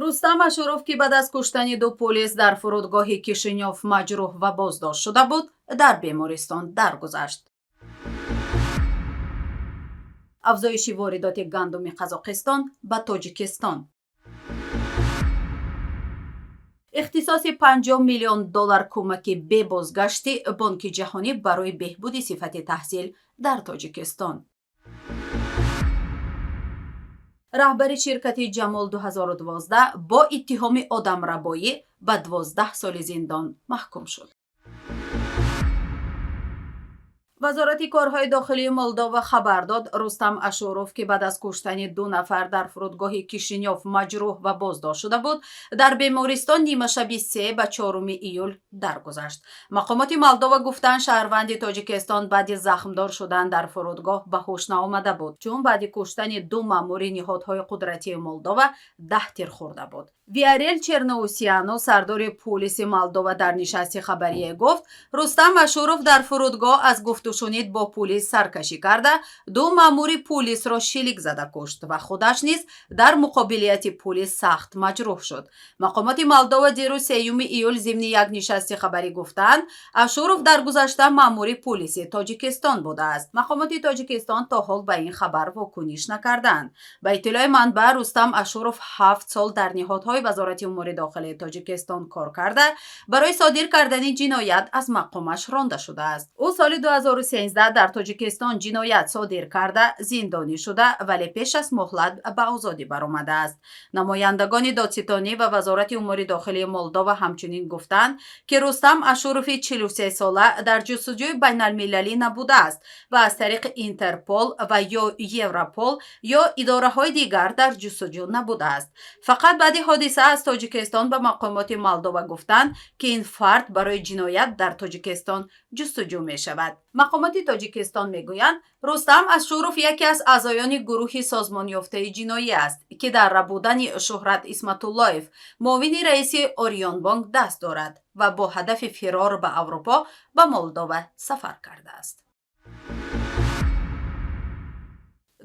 Рустам Ашуров, ки баъд аз куштани ду пулис дар фурудгоҳи Кишинёв маҷрӯҳ ва боздошт шуда буд, дар бемористон даргузашт. Афзоиши воридоти гандуми Қазоқистон ба Тоҷикистон. Ихтисоси 50 миллион доллар кӯмаки бебозгашти Бонки Ҷаҳонӣ барои беҳбуди сифати таҳсил дар Тоҷикистон. Раҳбари ширкати Ҷамол 2012 бо иттиҳоми одамрабоӣ ба 12 соли зиндон маҳкум шуд. Вазорати корҳои дохилии Молдова хабар дод, Рустам Ашуров, ки баъд аз куштани ду нафар дар фурудгоҳи Кишинёв маҷрӯҳ ва боздошт шуда буд, дар бемористон нимашаби 3 ба 4 июл даргузашт. Мақомоти Молдова гуфтанд, шаҳрванди Тоҷикистон баъди захмдор шудан дар фурудгоҳ ба ҳуш наомада буд, чун баъди куштани ду маъмури ниҳодҳои қудратии Молдова 10 тир хӯрда буд. Виорел Черноусяну, сардори пулиси Молдова, дар нишасти хабарие гуфт, Рустам Ашуров дар фурудгоҳ аз гуфтушунид бо пулис саркашӣ карда, ду маъмури пулисро шилик зада кушт ва худаш низ дар муқобилияти пулис сахт маҷрӯҳ шуд. Мақомоти Молдова дирӯз, 3 июл, зимни як нишасти хабарӣ гуфтанд, Ашуров дар гузашта маъмури пулиси Тоҷикистон будааст. Мақомоти Тоҷикистон то ҳол ба ин хабар вокуниш накарданд. Ба иттилои манбаъ, Рустам Ашуров 7 сол дар ниҳодҳои Вазорати умури дохилии Тоҷикистон кор карда, барои содир кардани ҷиноят аз мақомаш ронда шудааст. Ӯ соли 2013 дар Тоҷикистон ҷиноят содир карда, зиндонӣ шуда, вале пеш аз муҳлат ба озодӣ баромадааст. Намояндагони додситонӣ ва Вазорати умури дохилии Молдова ҳамчунин гуфтанд, ки Рустам Ашурови 43сола дар ҷустуҷӯи байналмилалӣ набудааст ва аз тариқи Интерпол ва ё Европол ё идораҳои дигар дар ҷустуҷӯ набудааст. Фақат баъди ҳодиса аз Тоҷикистон ба мақомоти Молдова гуфтанд, ки ин фард барои ҷиноят дар Тоҷикистон ҷустуҷӯ мешавад. Мақомоти Тоҷикистон мегӯянд, Рустам Ашуров яке аз аъзоёни гурӯҳи созмонёфтаи ҷиноӣ аст, ки дар рабудани Шуҳрат Исматуллоев, муовини раиси Орионбонк, даст дорад ва бо ҳадафи фирор ба Аврупо ба Молдова сафар кардааст.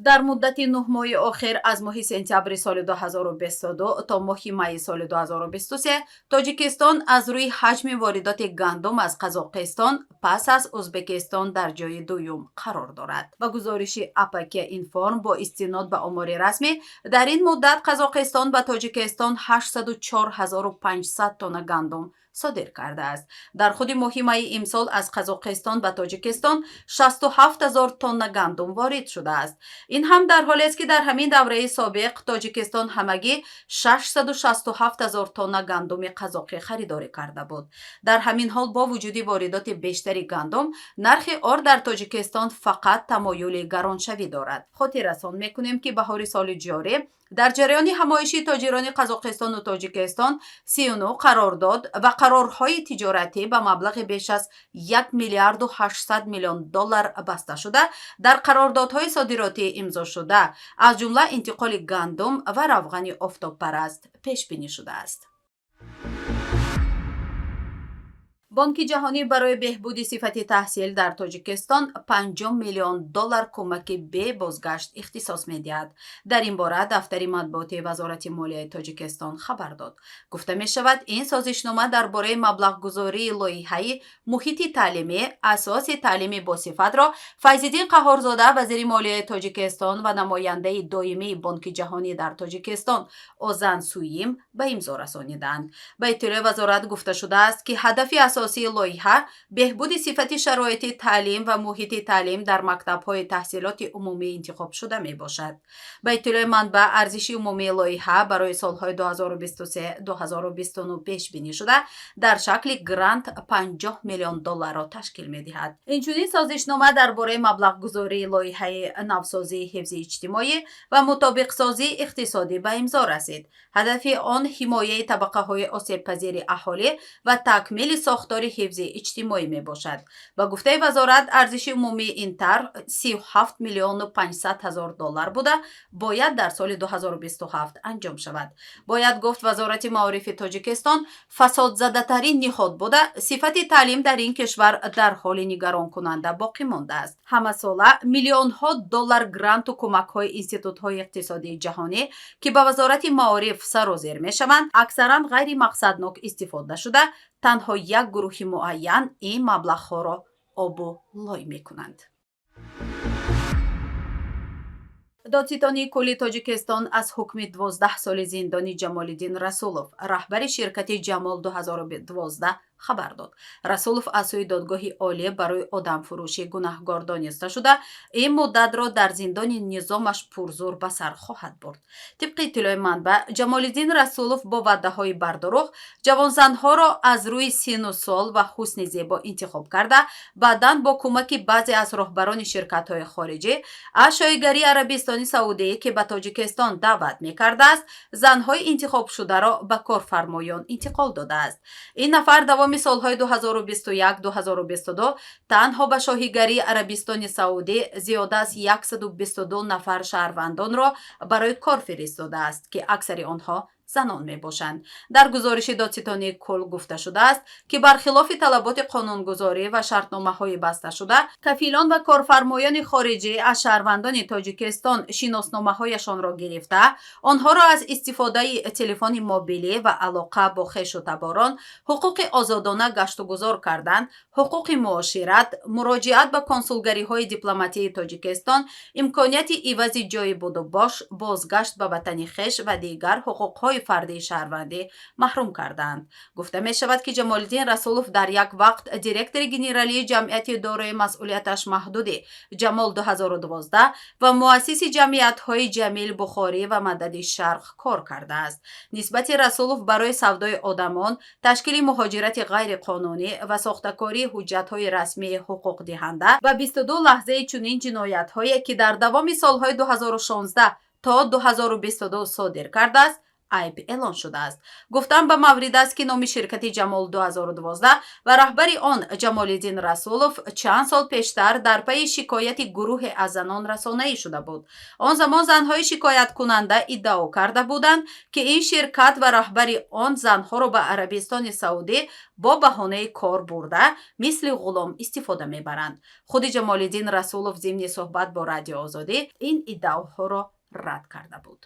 Дар муддати 9 моҳи охир, аз моҳи сентябри соли 2022 то моҳи майи соли 2023, Тоҷикистон аз рӯи ҳаҷми воридоти гандум аз Қазоқистон пас аз Ӯзбекистон дар ҷои дуюм қарор дорад. Ба гузориши АПК Информ бо истинод ба омори расмӣ, дар ин муддат Қазоқистон ба Тоҷикистон 804 500 тонна гандум содир кардааст. Дар худи моҳи майи имсол аз Қазоқистон ба Тоҷикистон 67 ҳазор тонна гандум ворид шудааст. Ин ҳам дар ҳолест, ки дар ҳамин давраи собиқ Тоҷикистон ҳамагӣ 667 ҳазор тонна гандуми қазоқӣ харидорӣ карда буд. Дар ҳамин ҳол, бо вуҷуди воридоти бештари гандум, нархи орд дар Тоҷикистон фақат тамоюли гароншавӣ дорад. Хотиррасон мекунем, ки баҳори соли ҷорӣ дар ҷараёни ҳамоиши тоҷирони Қазоқистону Тоҷикистон 39 қарордод ва қарорҳои тиҷоратӣ ба маблағи беш аз 1 миллиарду 800 миллион доллар баста шуда, дар қарордодҳои содиротӣ имзошуда аз ҷумла интиқоли гандум ва равғани офтобпараст пешбинӣ шудааст. Бонки Ҷаҳонӣ барои беҳбуди сифати таҳсил дар Тоҷикистон 50 миллион доллар кӯмаки бебозгашт ихтисос медиҳад. Дар ин бора дафтари матбуоти Вазорати молияи Тоҷикистон хабар дод. Гуфта мешавад, ин созишнома дар бораи маблағгузории лоиҳаи муҳити таълимӣ, асоси таълими босифатро Файзиддин Қаҳҳорзода, вазири молияи Тоҷикистон, ва намояндаи доимии Бонки Ҷаҳонӣ дар Тоҷикистон Озан Суим ба имзо расониданд. Ба иттилои вазорат гуфта шудааст, ки ҳадафи асосии лоиҳа беҳбуди сифати шароити таълим ва муҳити таълим дар мактабҳои таҳсилоти умумӣ интихобшуда мебошад. Ба иттилои манбаъ, арзиши умумии лоиҳа барои солҳои 2023-2029 пешбинӣ шуда, дар шакли грант 50 миллион долларро ташкил медиҳад. Инчунин созишнома дар бораи маблағгузории лоиҳаи навсозии ҳифзи иҷтимоӣ ва мутобиқсозии иқтисодӣ ба имзо расид. Ҳадафи он ҳимояи табақаҳои осебпазири аҳолӣ ва такмили сохтори Сохтори ҳифзи иҷтимоӣ мебошад. Ба гуфтаи вазорат, арзиши умумии ин тарҳ 37 миллиону 500 ҳазор доллар буда, бояд дар соли 2027 анҷом шавад. Бояд гуфт, Вазорати маорифи Тоҷикистон фасодзадатарин ниҳод буда, сифати таълим дар ин кишвар дар ҳоли нигаронкунанда боқӣ мондааст. Ҳамасола миллионҳо доллар гранту кӯмакҳои институтҳои иқтисодии ҷаҳонӣ, ки ба Вазорати маориф сарозер мешаванд, аксаран ғайримақсаднок истифода шуда, танҳо як гурӯҳи муайян ин маблағҳоро обу лой мекунанд. Додситонии кулли Тоҷикистон аз ҳукми 12 соли зиндони Ҷамолиддин Расулов, раҳбари ширкати «Ҷамол 2012», хабар дод. Расулов аз сӯи Додгоҳи Олӣ барои одамфурӯшӣ гунаҳгор дониста шуда, ин муддатро дар зиндони низомаш пурзур ба сар хоҳад бурд. Тибқи иттилои манбаъ, Ҷамолиддин Расулов бо ваъдаҳои бардурӯғ ҷавонзанҳоро аз рӯи сину сол ва ҳусни зебо интихоб карда, баъдан бо кӯмаки баъзе аз роҳбарони ширкатҳои хориҷӣ аз Шоҳигарии Арабистони Саудӣ, ки ба Тоҷикистон даъват мекардааст, занҳои интихобшударо ба корфармоён интиқол додааст. Ин нафар давоми солҳои 2021-2022 танҳо ба Шоҳигарии Арабистони Саудӣ зиёда аз 122 нафар шаҳрвандонро барои кор фиристодааст, ки аксари онҳо занон мебошанд. Дар гузориши Додситонии кулл гуфта шудааст, ки бархилофи талаботи қонунгузорӣ ва шартномаҳои басташуда, кафилон ва корфармоёни хориҷӣ аз шаҳрвандони Тоҷикистон шиносномаҳояшонро гирифта, онҳоро аз истифодаи телефони мобилӣ ва алоқа бо хешу таборон, ҳуқуқи озодона гаштугузор кардан, ҳуқуқи муошират, муроҷиат ба консулгариҳои дипломатии Тоҷикистон, имконияти ивази ҷойи будубош, бозгашт ба ватани хеш ва дигар ҳуқуқҳои фардии шаҳрвандӣ маҳрум кардаанд. Гуфта мешавад, ки Ҷамолиддин Расулов дар як вақт директори генералии ҷамъияти дорои масъулияташ маҳдуди «Ҷамол 2012» ва муассиси ҷамъиятҳои «Ҷамил Бухорӣ» ва «Мадади Шарқ» кор кардааст. Нисбати Расулов барои савдои одамон, ташкили муҳоҷирати ғайриқонунӣ ва сохтакории ҳуҷҷатҳои расмии ҳуқуқдиҳанда ба 22 лаҳзаи чунин ҷиноятҳое, ки дар давоми солҳои 2016 то 2022 содир кардааст, айб эълон шудааст. Гуфтан ба маврид аст, ки номи ширкати «Ҷамол 2012» ва раҳбари он Ҷамолиддин Расулов чанд сол пештар дар пайи шикояти гурӯҳе аз занон расонаӣ шуда буд. Он замон занҳои шикояткунанда иддао карда буданд, ки ин ширкат ва раҳбари он занҳоро ба Арабистони Саудӣ бо баҳонаи кор бурда, мисли ғулом истифода мебаранд. Худи Ҷамолиддин Расулов зимни суҳбат бо Радио Озодӣ ин иддаоҳоро рад карда буд.